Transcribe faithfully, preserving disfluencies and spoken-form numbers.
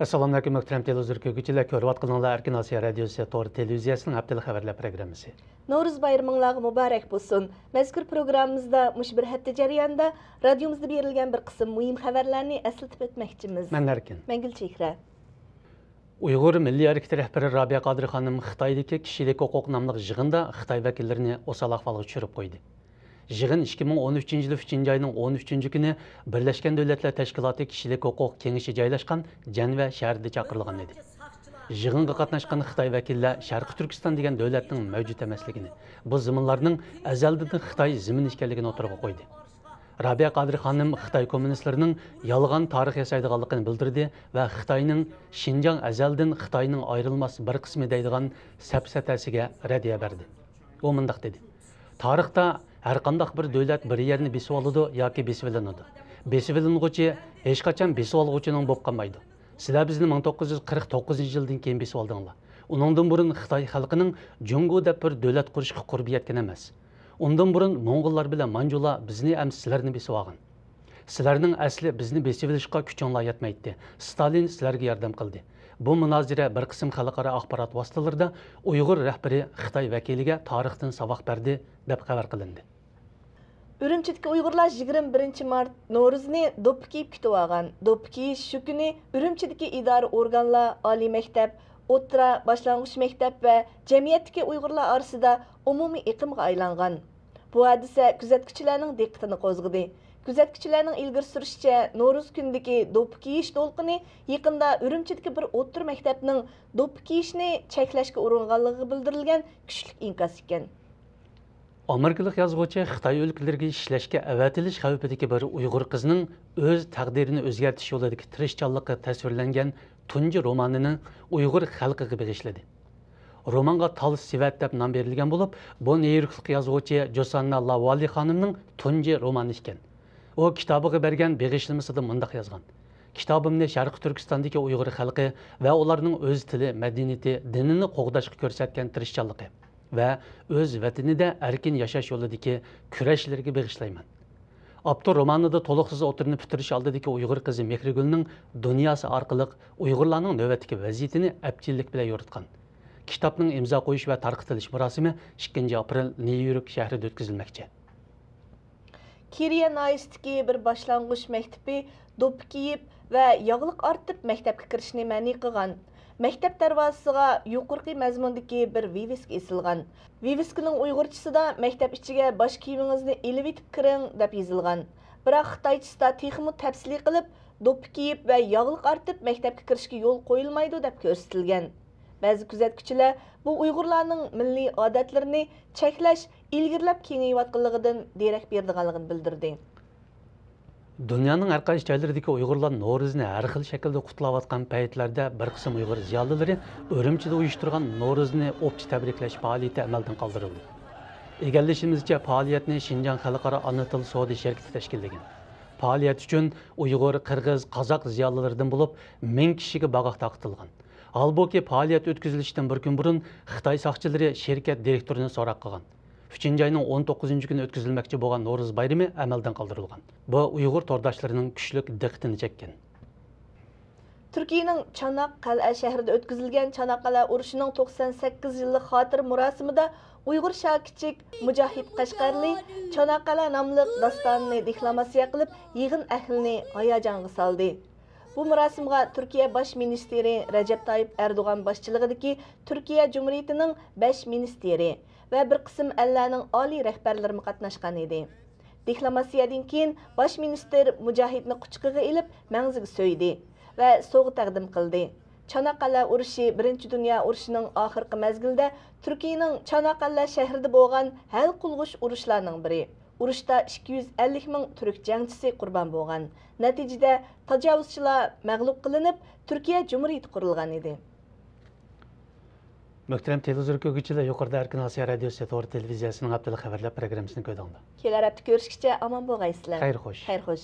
ئەسسالامۇئەلەيكۇم، مۆھتەرەم تېلېۋىزور كۆرگۈچىلەر، كۆرۈۋاتقىنىڭلار ئەركىن ئاسىيا رادىيوسى تور تېلېۋىزىيەسىنىڭ ھەپتىلىك خەۋەرلەر پروگراممىسى. نورۇز بايرىمىڭلارغا مۇبارەك بولسۇن. مەزكۇر پروگراممىمىزدا مۇشۇ بىر ھەپتە جەريانىدا رادىيومىزدا بېرىلگەن بىر قىسىم مۇھىم خەۋەرلەرنى ئەسلىتىپ ئۆتمەكچىمىز. مەن ئەركىن. مەن گۈلچېھرە. ئۇيغۇر مىللىي ھەرىكىتى رەھبىرى رابىيە قادىر خانىم خىتايدىكى كىشىلىك ھوقۇق ناملىق يىغىندا خىتاي ۋەكىللىرىنى ئوسال ئەھۋالغا چۈشۈرۈپ قويدى. يىغىن ئىككى مىڭ ئون ئۈچىنچى يىلى ئۈچىنچى ئاينىڭ ئون ئۈچىنچى كۈنى بىرلەشكەن دۆلەتلەر تەشكىلاتى كىشىلىك ھوقۇق كېڭىشى جايلاشقان جەنۋە شەھىرىدە چاقىرىلغان ئىدى. يىغىنغا قاتناشقان خىتاي ۋەكىللەر شەرقىي تۈركىستان دېگەن دۆلەتنىڭ مەۋجۇت ئەمەسلىكىنى، بۇ زېمىنلارنىڭ ئەزەلدىن خىتاي زېمىنى ئىكەنلىكىنى ئوتتۇرىغا قويدى. رابىيە قادىر خانىم خىتاي كوممۇنىستلىرىنىڭ يالغان تارىخ ياسايدىغانلىقىنى بىلدۈردى ۋە خىتاينىڭ شىنجاڭ ئەزەلدىن خىتاينىڭ ئايرىلماس بىر قىسمى دەيدىغان سەپسەتەسىگە رەددىيە بەردى. ئۇ مۇنداق دېدى: «تارىختا ھەرقانداق بىر دۆلەت بىر يەرنى بېسىۋالىدۇ ياكى بېسىۋېلىنىدۇ. بېسىۋېلىنغۇچى ھېچقاچان بېسىۋالغۇچىنىڭ بولۇپ قالمايدۇ. سىلەر بىزنى مىڭ توققۇز يۈز قىرىق توققۇزىنچى يىلدىن كېيىن بېسىۋالدىڭلار. ئۇنىڭدىن بۇرۇن خىتاي خەلقىنىڭ جۇڭگو دەپ بىر دۆلەت قۇرۇشقا قۇربى يەتكەن ئەمەس. ئۇندىن بۇرۇن موڭغۇللار بىلەن مانجۇلار بىزنى ھەم سىلەرنى بېسىۋالغان. سىلەرنىڭ ئەسلى بىزنى بېسىۋېلىشقا كۈچۈڭلار يەتمەيتتى. ستالىن سىلەرگە ياردەم قىلدى.» بۇ مۇنازىرە بىر قىسىم خەلقئارا ئاخبارات ۋاسىتىلىرىدا ئۇيغۇر رەھبىرى خىتاي ۋەكىلىگە تارىختىن ساۋاق بەردى، دەپ خەۋەر قىلىندى. ئۈرۈمچىدىكى ئۇيغۇرلار يىگىرمە بىرىنچى مارت نورۇزنى دوپپا كىيىپ كۈتۈۋالغان. دوپپا كىيىش شۇ كۈنى ئۈرۈمچىدىكى ئىدارە ئورگانلار، ئالىي مەكتەپ، ئوتتۇرا، باشلانغۇچ مەكتەپ ۋە جەمئىيەتتىكى ئۇيغۇرلار ئارىسىدا ئومۇمىي ئېقىمغا ئايلانغان. بۇ ھادىسە كۆزەتكۈچىلەرنىڭ دىققىتىنى قوزغىدى. كۆزەتكۈچىلەرنىڭ ئىلگىرى سۈرۈشىچە، نورۇز كۈنىدىكى دوپپا كىيىش دولقۇنى يېقىندا ئۈرۈمچىدىكى بىر ئوتتۇرا مەكتەپنىڭ دوپپا كىيىشنى چەكلەشكە ئۇرۇنغانلىقىغا بىلدۈرۈلگەن كۈچلۈك ئىنكاس ئىكەن. ئامېرىكىلىق يازغۇچى خىتاي ئۆلكىلىرىگە ئىشلەشكە ئەۋەتىلىش خەۋپىدىكى بىر ئۇيغۇر قىزنىڭ ئۆز تەقدىرىنى ئۆزگەرتىش يولىدىكى تىرىشچانلىقى تەسۋىرلەنگەن تۇنجى رومانىنى ئۇيغۇر خەلقىگە بېغىشلىدى. رومانغا تال سېۋەت دەپ نام بېرىلگەن بولۇپ، بۇ نيۇ يوركلۇق يازغۇچى جوساننا لاۋالى خانىمنىڭ تۇنجى رومانى ئىكەن. ئۇ كىتابىغا بەرگەن بېغىشلىمىسىدا مۇنداق يازغان: «كىتابىمنى شەرقىي تۈركىستاندىكى ئۇيغۇر خەلقى ۋە ئۇلارنىڭ ئۆز تىلى، مەدەنىيىتى، دىنىنى قوغداشقا كۆرسەتكەن تىرىشچانلىقى ۋە ئۆز ۋەتىنىدە ئەركىن ياشاش يولىدىكى كۈرەشلىرىگە بېغىشلايمەن.» ئاپتور رومانىدا تولۇقسىز ئوتتۇرىنى پۈتتۈرۈش ئالدىدىكى ئۇيغۇر قىزى مېھرىگۈلنىڭ دۇنياسى ئارقىلىق ئۇيغۇرلارنىڭ نۆۋەتتىكى ۋەزىيىتىنى ئەپچىللىك بىلەن يورۇتقان. كىتابنىڭ ئىمزا قويۇش ۋە تارقىتىلىش مۇراسىمى ئىككىنچى ئاپرېل نيۇ يورك شەھىرىدە ئۆتكۈزۈلمەكچى. كېرىيە ناھىيەسىدىكى بىر باشلانغۇچ مەكتىپى دوپپا كىيىپ ۋە ياغلىق ئارتىپ مەكتەپكە كىرىشنى مەنئى قىلغان. مەكتەپ دەرۋازىسىغا يۇقىرىقى مەزمۇندىكى بىر ۋىۋىسكا ئېسىلغان. ۋىۋىسكىنىڭ ئۇيغۇرچىسىدا «مەكتەپ ئىچىگە باش كىيىمىڭىزنى ئېلىۋېتىپ كىرىڭ» دەپ يېزىلغان. بىراق خىتايچىسىدا تېخىمۇ تەپسىلىي قىلىپ، «دوپپا كىيىپ ۋە ياغلىق ئارتىپ مەكتەپكە كىرىشكە يول قويۇلمايدۇ» دەپ كۆرسىتىلگەن. بەزى كۆزەتكۈچىلەر بۇ ئۇيغۇرلارنىڭ مىللىي ئادەتلىرىنى چەكلەش ئىلگىرىلەپ كېڭىيىۋاتقانلىقىدىن دېرەك بېرىدىغانلىقىنى بىلدۈردى. دۇنيانىڭ ھەر قايسى جايلىرىدىكى ئۇيغۇرلار نورۇزنى ھەر خىل شەكىلدە قۇتلاۋاتقان پەيتلەردە، بىر قىسىم ئۇيغۇر زىيالىيلىرى ئۈرۈمچىدە ئۇيۇشتۇرغان نورۇزنى ئوپچە تەبرىكلەش پائالىيىتى ئەمەلدىن قالدۇرۇلدى. ئىگىلىشىمىزچە، پائالىيەتنى شىنجاڭ خەلقئارا ئانا تىل سودا شىركىتى تەشكىللىگەن. پائالىيەت ئۈچۈن ئۇيغۇر، قىرغىز، قازاق زىيالىيلىرىدىن بولۇپ مىڭ كىشىگە باغاق تارقىتىلغان. ھالبۇكى، پائالىيەت ئۆتكۈزۈلۈشتىن بىر كۈن بۇرۇن خىتاي ساقچىلىرى شىركەت دىرېكتورىنى سوراق قىلغان. ئۈچىنچى ئاينىڭ ئون توققۇزىنچى كۈنى ئۆتكۈزۈلمەكچى بولغان نورۇز بايرىمى ئەمەلدىن قالدۇرۇلغان. بۇ ئۇيغۇر تورداشلىرىنىڭ كۈچلۈك دىققىتىنى چەككەن. تۈركىيەنىڭ چاناق قەلئە شەھىرىدە ئۆتكۈزۈلگەن چاناق قەلئە ئۇرۇشىنىڭ توقسان سەككىز يىللىق خاتىرە مۇراسىمىدا ئۇيغۇر شاكىچىك مۇجاھىد قەشقەرلى چاناق قەلئە ناملىق داستانىنى دېكلاماتسىيە قىلىپ، يىغىن ئەھلىنى ھاياجانغا سالدى. بۇ مۇراسىمغا تۈركىيە باش مىنىستىرى رەجەپ تايىپ ئەردوغان باشچىلىقىدىكى تۈركىيە جۇمھۇرىيىتىنىڭ بەش مىنىستىرى ۋە بىر قىسىم ئەللەرنىڭ ئالىي رەھبەرلىرىمۇ قاتناشقان ئىدى. دېكلاماتسىيەدىن كېيىن، باش مىنىستىر مۇجاھىدنى قۇچىقىغا ئېلىپ، مەڭزىگە سۆيدى ۋە سوۋغا تەقدىم قىلدى. چاناق قەلئە ئۇرۇشى بىرىنچى دۇنيا ئۇرۇشىنىڭ ئاخىرقى مەزگىلىدە تۈركىيەنىڭ چاناق قەلئە شەھىرىدە بولغان ھەل قىلغۇچ ئۇرۇشلارنىڭ بىرى. ئۇرۇشتا ئىككى يۈز ئەللىك مىڭ تۈرك جەڭچىسى قۇربان بولغان. نەتىجىدە، تاجاۋۇزچىلار مەغلۇپ قىلىنىپ، تۈركىيە جۇمھۇرىيىتى قۇرۇلغان ئىدى. مۆھتەرەم تېلېۋىزور كۆرگۈچىلەر، يۇقىرىدا ئەركىن ئاسىيا رادىيوسى تور تېلېۋىزىيەسىنىڭ ھەپتىلىك خەۋەرلەر پروگراممىسىنى كۆردۈڭلار. كېلەر ھەپتە كۆرۈشكىچە ئامان بولغايسىلەر. خەير خوش. خەير خوش.